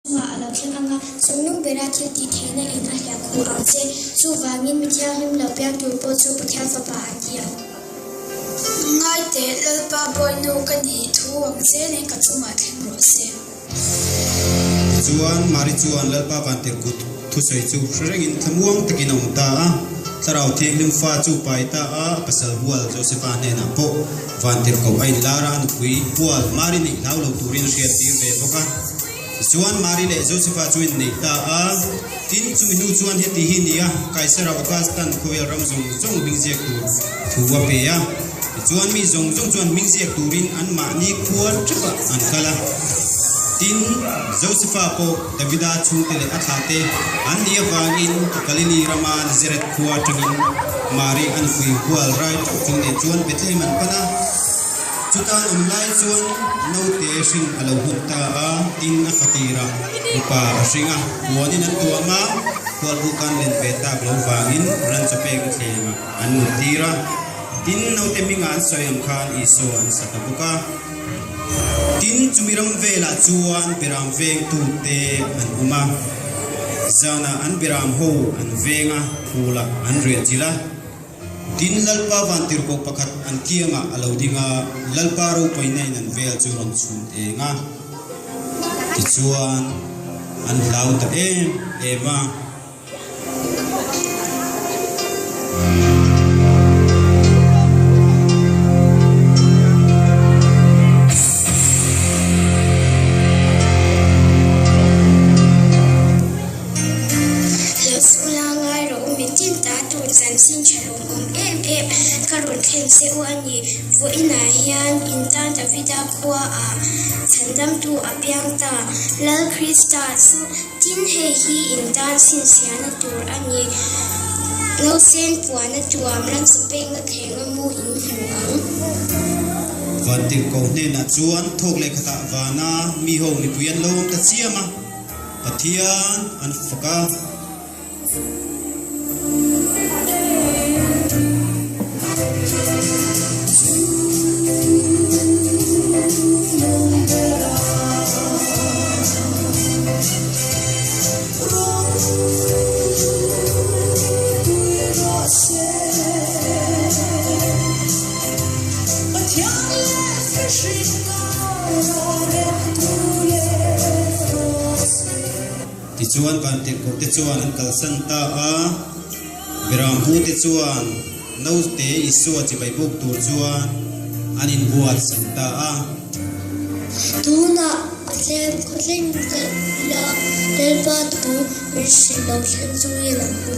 Chungah a lo thleng ang a, chungnung bera thil tih theihna in a hliah khuh ang che. Chuvangin mi thianghlim lo piang tur pawh chu Pathian Fapa an ti ang. Ngai teh, Lalpa Bawinu ka nih thu ang zelin ka chungah thleng rawh se. Tichuan, Mari chuan Lalpa Vantirhkut thusawi chu hre rengin thlamuang takin a awm ta a. Thlarau Thianghlim fa chu pai ta a, a pasal hual Josefa hnenah pawh Vantirhkoh a inlar a, a nupui hual Mari neih hlau lo turin a hriattir ve bawk a. Tichuan, Mari leh Josefa chu inneih ta a. Tin, chumi hnu chuan heti hi ni a, Kaisara Augustan khawvel ram zawng zawng hming ziak tur thu a pe a. Tichuan, mi zawng zawng chuan hming ziak turin anmahni khua thepah an kal a. Tin, Josefa pawh Davida chhungte leh a thlahte an nih avangin Galili rama Nazareth khua atangin Mari a nupui hual rai teuh chung nen chuan Bethlehem an pan a. Chutan awm lai chuan naute hring a lo hun ta a, tin a fatirah mipa a hring a, puanin an tuam a, khualbukan len ve tak lo vangin ran chaw pek a thleng a, an mut tir a. Tin, naute hmingah an sawi ang khan Isua an sa ta bawk a. Tin, chumi ram velah chuan Biram vengtute an awm a, zanah an Biram ho an veng a, phulah an riah chilh a. Tin, Lalpa vantirhkoh pakhat an kiangah a lo ding a, Lalpa ropuina in an vel chu rawn chhun eng a. Tichuan, an hlau ta em em a. Hlauhsula ngai rawh u mitin ta tur chanchin tha lawm awm em em ka rawn thlen che u a ni. Vawiinah hian in tan Davida khuaah chhandamtu a piang ta. Lal Krista chu tin hei hi in tan chhinchhiahna tur a ni. Nausen puana tuam ram chu pekna thlenga mu in hmu ang. Vantirhkoh hnenah chuan thawk leh khatah vana mi ho mipui an lo awm ta chiam a. Pathian an fak a. Tichuan vantirhkoh te chuan an kalsan ta a, Birampu te chuan naute Isua chibai buk tur chuan an inbuatsaih ta a. Tunah a tlem khawthleng la Lalpa thu min hrilh lo thleng chungin an hmu.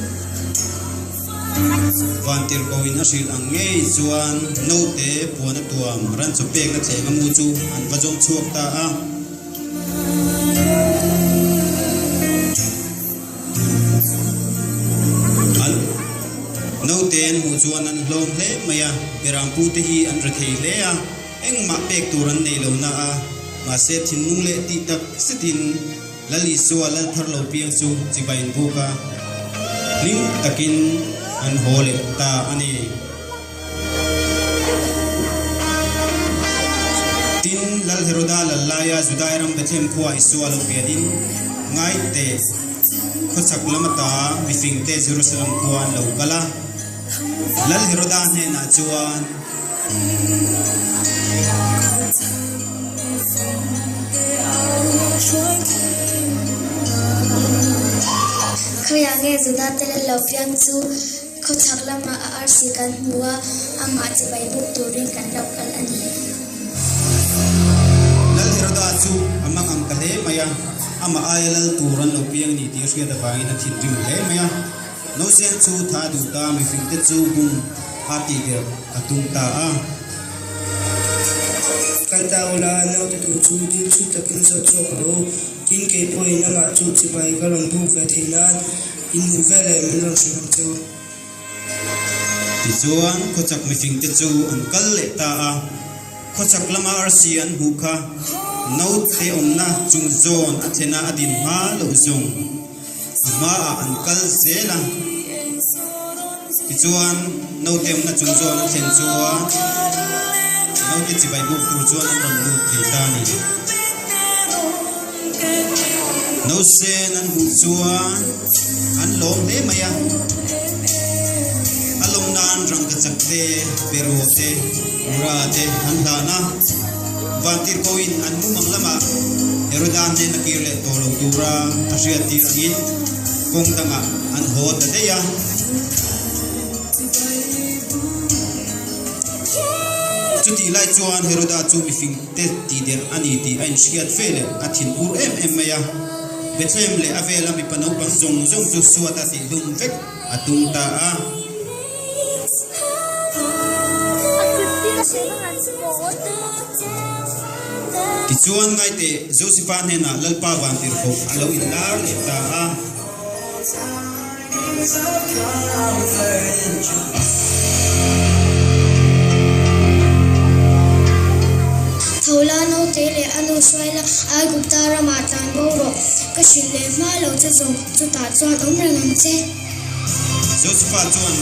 Vantirhkohin a hrilh ang ngei chuan naute puan a tuam ran chaw pekna thleng a mu chu an va zawng chhuak ta a. An naute an hmuh chuan an hlawm hle mai a, Berampu te hi an rethei hle a, engmah pek tur an nei lo na a, mahse thinlung leh tih tak zetin Lal Isua lal thar lo piang chu chibai in buk a, hlim takin an haw leh ta a ni. Tin, Lal Heroda lal laia Judai ram Bethlehem khua Isua lo pianin ngai teh khawchhak lam ata mifingte Jerusalem khua an lo kal a. Lal Heroda hnenah chuan. Khawiah nge Juda te lal lo fiam chu khawchhak lamah a arsi kan hmu a, amah chibai buk turin kan lo kal a ni. Lal Heroda chu a mang ang ta hle mai a, amah aia lal tur an lo piang ni tih a hriat avangin a thinrim hle mai a. Nausen chu tha duh ta mihringte chu bum a tih der a tum ta a. Kal ta ula, naute tur chu dil chhut takin zawt chhuak rawh u. Tin, kei pawhin amah chu chibai ka rawn buk ve thei nan inhmuh veleh min rawn hrilh ang che u. Tichuan, khawchak mihringte chu an kal leh ta a. Khawchak lama arsi an hmuh kha naute awmna chung zawn a thlen a, a din hma loh zawng. A hmaah an kal zel a, tichuan naute awmna chung zawn an thlen chuan naute chibai buk tur chuan an rawn lut thei ta a ni. Nausen an hmuh chuan an lawm hle mai a, a lawm nan rangkachak te, peruak te, mura te an hlan a. Vantirhkohin an mumang lamah Heroda hnena kir leh tawh lo tura a hriattir angin kawng dangah an haw ta daih a. Chutih lai chuan Heroda chu mifingte tihderh a ni tih a inhriat ve leh a thinur em em mai a. Bethlehem leh a vela mipa naupang zawng zawng chu suata tihhlum vek a tum ta a. Tichuan ngaiteh Josefa hnenah Lalpa vantirhkoh a lo inlar leh ta a. Tho la naute leh a nu hruai la, Aigupta ramah tlan bo rawh. Ka hrilh leh hma lo che zawng, chutah chuan awm reng ang che. Josefa chuan.